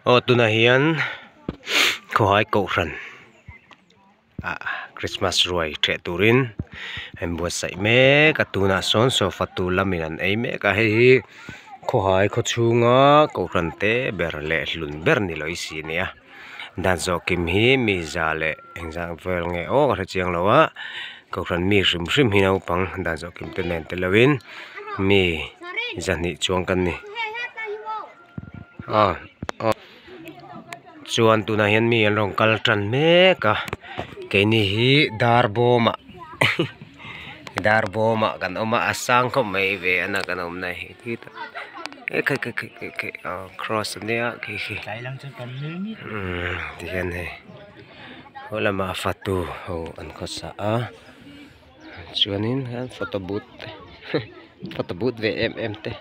Aw tunah hian khawhai kohhran ah christmas ruai ṭheh turin an buatsaih mek a tunah sawn sofa tur lamin an ei mek a hei hi khawhai khaw chhunga kohhran te ber leh hlun ber ni lawih si a ni a dan zawh kim hi mi za leh engzah vel nge aw ka hre chiang lo a kohhran mi hrim hrim hi naupang dan zawh kim te nen tel lovin mi zahnih chuang kan ni. Aw aw chuan tunah hian mi an rawn kal tan mek a keini hi dar bawmah dar bawmah kan awm a a sang khawp mai ve a na kan awmna hi ekhai khai khai khai aw cross ania khi khi umm tihian hei haw lamah fatu ho an khawsa a chuanin photo booth te photo booth ve em em te.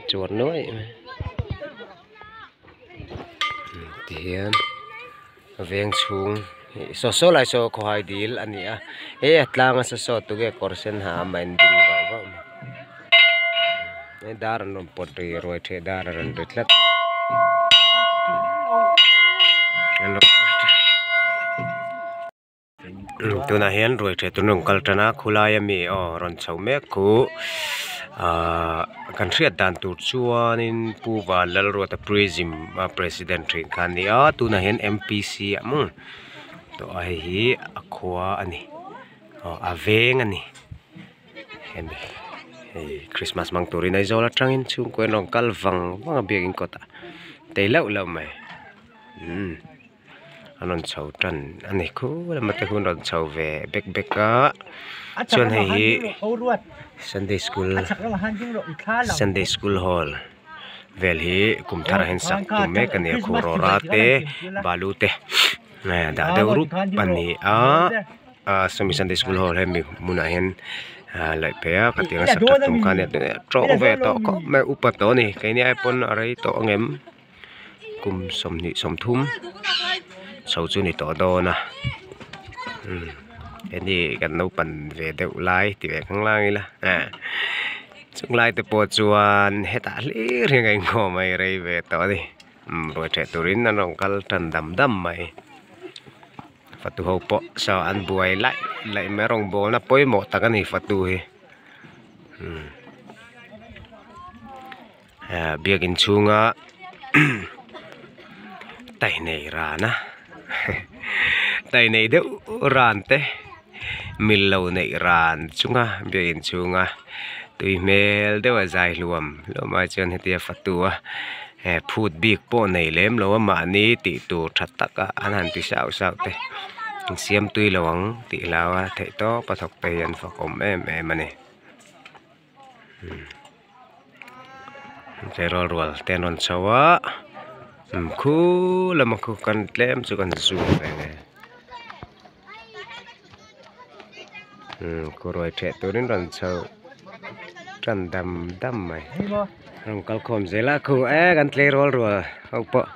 Chuan nuai mai tihian veng chhung saw saw lai saw khawhai dil a ni a he a tlang a saw saw tunge kawr sen ha a mah in ding vauh vauh mai he dar an rawn pawt ri ruai theh dar a rawn ri tlat Tunah hian ruai ṭeh tur an rawn kal ṭan a khulai ami aw rawn chho mek khu ahh kan hriat dan tur chuanin Pu Vanlalruata Prism a president ṭhin kha a ni a tunah hian M P C ah maw tawh a hei hi a khua a ni aw a veng a ni hemi hei christmas hmang turin Aizawl aṭangin chhungkua an rawn kal vang vang a biakin kawtah tei lauh lauh mai umm. An rawn chho tan a ni khur a mate hun rawn chho ve bek bek a chuan hei hi sunday school sunday school hall vel hi kum thar ah hian sak tum mek a ni a khuh rawra te balu te dah deuh rup a ni a ah sawmi sunday school hall hemi hmunah hian ah laih phei a khatiang a sak that tum kha a nia tawng ve tawh khawp mai upa tawh a ni keini ai pawn a rei tawh ang em. Kum sawmhnih sawmthum chho chu ni tawh dawn a umm heni kan naupan ve deuh lai ti ve khang lang ila eh chung lai te pawh chuan hetah hlir hian ka inkhawm a rei ve tawh a ni umm ruai ṭheh turin an rawn kal tan dam dam mai fatu ho pawh saw an buai laih laih mai a rawngbawlna pawimawh tak a ni fatu hi umm. Biakin chhunga tai nei ran a tai nei deuh ran te mil lo neih ran chunga biakin chhunga tui hmel deuh a zai hluam hluam ai chuan hetia fatu a phut bik pawh nei lem lo a mahni tih tur tha tak a an han ti sauh sauh te insiam tui lo ang tih hlau a theih tawp a thawk te hi an fakawm em em a ni. Tleirawl rual te an rawn chho a khu lama khu kan tlem chu kan zoom ve nge khu ruai ṭheh turin rawn chho ṭan dam dam mai rawn kal khawm zel a khu e kan tleirawl rual ho pawh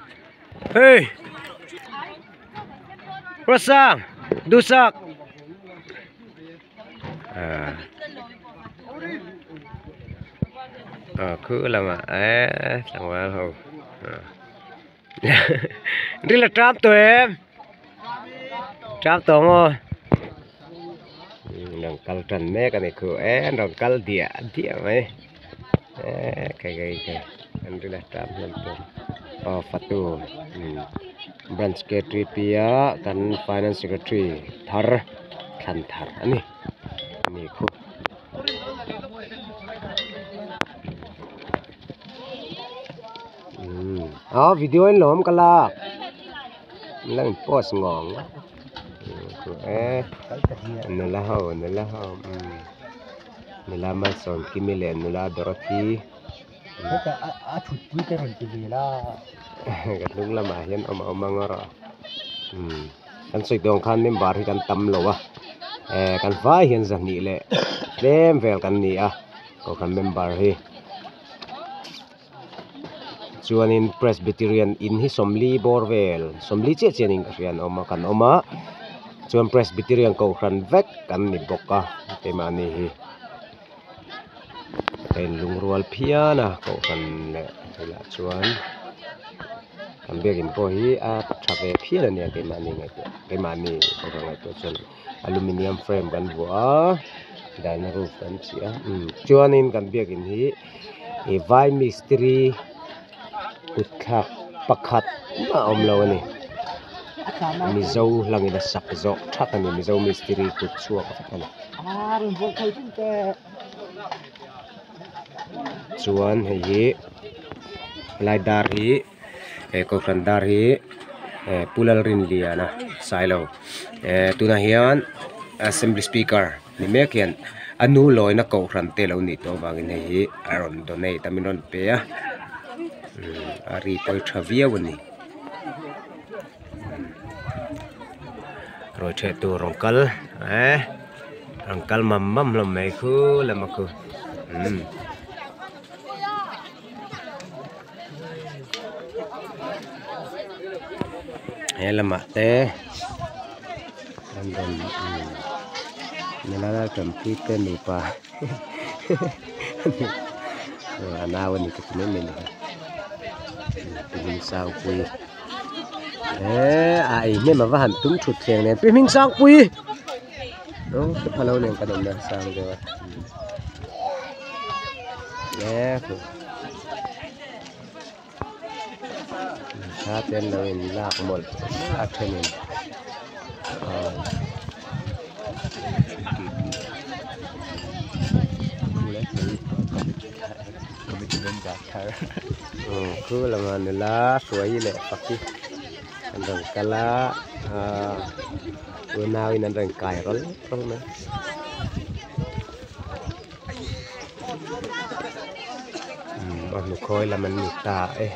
hei Ruatsang Duhsak. Ờ cứ là mà ấy chẳng qua không đi là trap tụi em trap tụi không đồng cal trần mẹ cái này cứ ấy đồng cal địa địa mấy cái cái cái anh đi là trap lên tụi ờ fatu branch K3P a kan finance secretary thar thlan thar a ni ni khu umm a video in lawm ka lak la in post ngawng e nula ho nula ho umm nula Malsawmkimi leh nula Dorothy. Hetah a thut pui te rawn ti ve la. Ka hnung lamah hian awm a awm ang erawh umm kan sawi dawn khan member hi kan tam lo a eh kan vai hian zahnih leh tlem vel kan ni a kohhran member hi chuanin presbyterian in hi sawmli bawr vel sawmli chiah chiah niin ka hria an awm a kan awm a chuan presbyterian kohhran vek kan ni bawk a keimahni hi. A inlungrual phian a kohhran leh tunah chuan. Kan biakin pawh hi a tha ve phian a nia keimahni ngaihtuah keimahni pawh ka ngaihtuah chuan aluminium frame kan vuah a dahna roof kan chih a umm chuanin kan biakin hi ih vai mistiri kut thlak pakhat mah a awm lo a ni mizo hlangin a sak zawh thak a ni mizo mistiri kut chhuak vek a ni. Chuan hei hi helai dar hi he kohhran dar hi eh Pu Lalrinliana Sailo eh tunah hian assembly speaker ni mek hian a nu lawina kohhran te lo nih tawh avangin hei hi a rawn donate a min rawn pe a umm a ri pawi tha viau a ni ruai theh tur rawn kal eh rawn kal mam mam hlawm mai khu lama khu umm. He lamah te an rawn umm nula lalṭanpui te nupa a nau a ni ka ti mai mai a ni pi Hmingsangpui eee a ei hnem a va han tum thut thleng nen pi Hmingsangpui aw hre pha lo nen kan awmna sang deuh a. Thla te an lo in lak mawlh a thenin khu lama nula hruai leh faki an rawn kal a unau in an rawn kai rawlh rawlh mai. A hnukhawi lam an ni ta e.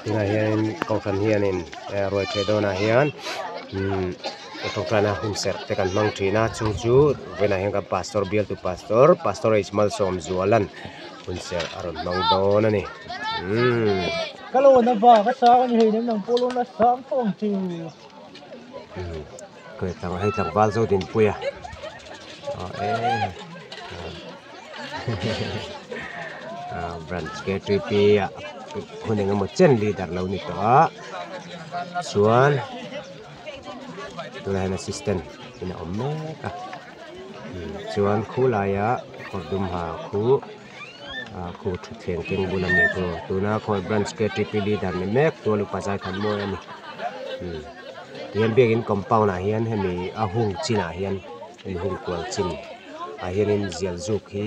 Tunah hianin kohhran hianin ruai theh dawnah hian umm tawngtaina hun serh te kan hmang thin a chung chu vawiinah hian kan pastor bialtu pastor pastor H Malsawmzuala'n hun serh a rawn hmang dawn a ni umm. Ka lawn a va ka sang a ni hei nem nang pawh lawn a sang tawh ang chu. Hei tlangval zo dinpui a aw e branch ktp ah hun eng emaw chen leader lo ni tawh a chuan tunah hian assistant in a awm mek a chuan khulaiah kawr dum ha khu. Khu thutthleng keng bul a ni chu tuna khawi branch ktp leader ni mek tual upa zai khan mawi a ni tihian biakin compound ah hian hemi a hung chinah hian hemi hung kual chin ah hianin zial zuk hi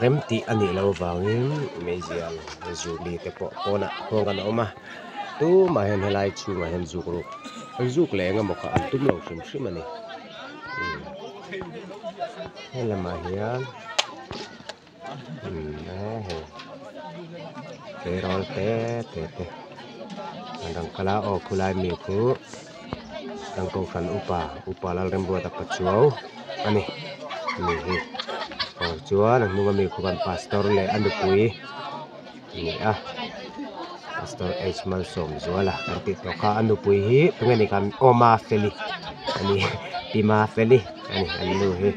rem tih a nih loh avangin meizial zuk mi te pawh pawnah khuang kan awm a tumah hian helai chhungah hian zuk ruk zuk leh eng emaw kha an tum lo hrim hrim a ni helamah hian. Tleirawl te te te an rawn kal a aw khulai mi chu kan kohhran upa upa Lalremruata Pachuau a ni ani hi aw chuan a hnung ami khu kan pastor leh a nupui a ni a pastor H Malsawmzuala kan tih tawh kha a nupui hi tunge ni khan aw Mafeli a ni pi Mafeli a ni an nu hi.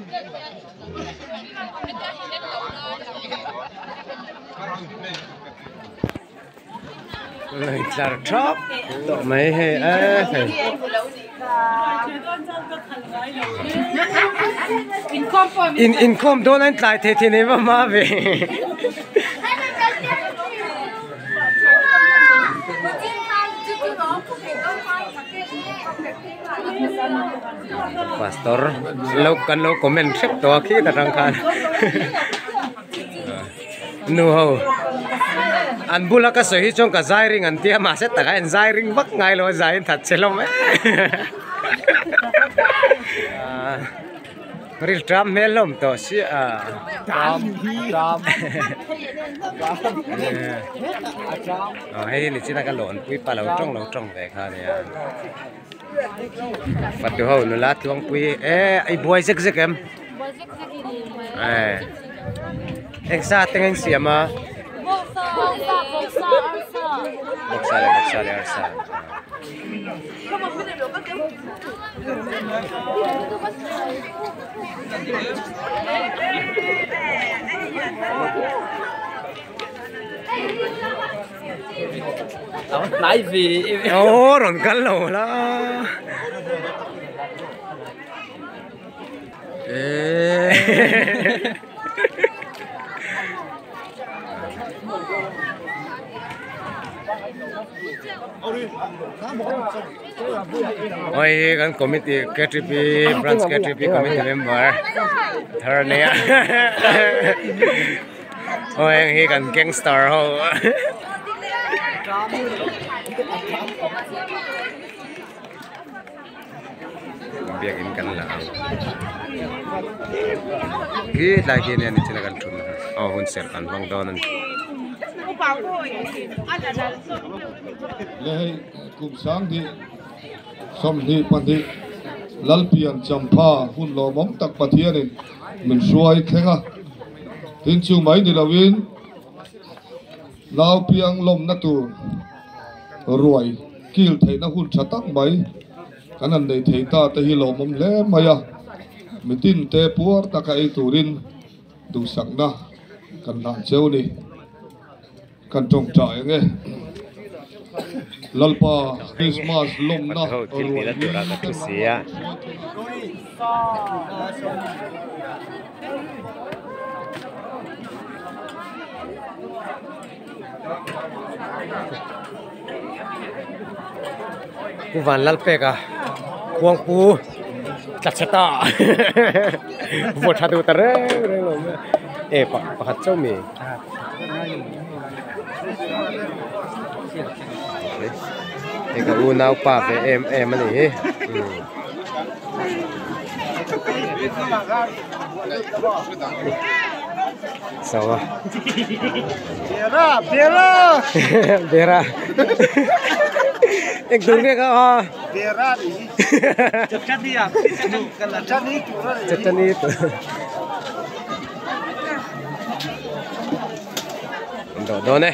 Tlar thap tawh mai hei e hei. In inkhawm dawn a in tlai thei thei nei vama ve. Pastor lo kan lo comment hrep tawh a khi ta tang khan nu ho an bula ka sawi hi chuan ka zai ring an tia mahse takah hian zai ring vak ngai lo a zai in that che hlawm em ril tram hmel hlawm tawh sia a hei ni chin a ka lawn pui pa lo tawng lo tawng ve kha nia. Fatu ho nula tluangpui e i buai zek zek em eng sa te nge an siam a bawksa leh bawksa leh arsa Ô rồi cắn lồ đó. Ôi kan committee KTP branch KTP committee member thar ne. Ôi hi kan gangster ho. Biak in kan la. Khi lai khi ne ni china kan thun. Oh hun ser kan bang don an. Le kum sang di som hi pandi lalpian champha hun lo mom tak pathianin min suai thenga tin chu mai ni lawin nau piang lom na tur ruai kil theina hun thatak mai kanan nei theita te hi lo mom le maya mitin te puar taka ei turin du sakna kan lan cheu ni kan tong ta nge lalpa Christmas lom na thil ti la tura ka thu sia. Ku van lal pek a khuang pu tlat chata vô tha tu ta reng reng lo e pakhat chau mi. Ê ka u nau pa ve em em ani hi. Sawa. Bera bera bera. Ek durge ka ha. Bera ni. Chutney ya. Chutney chutney. Do do ne.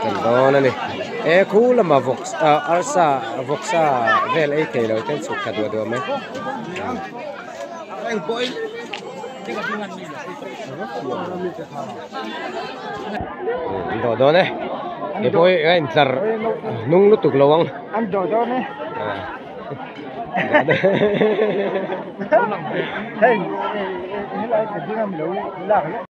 Kan don ani. E khu lama vox arsa voxa vel ei thei lo ten chuk kha dua dua mai. Do do ne. Ke poi ga in tlar nung lutuk lowang. An do do ne. Hey,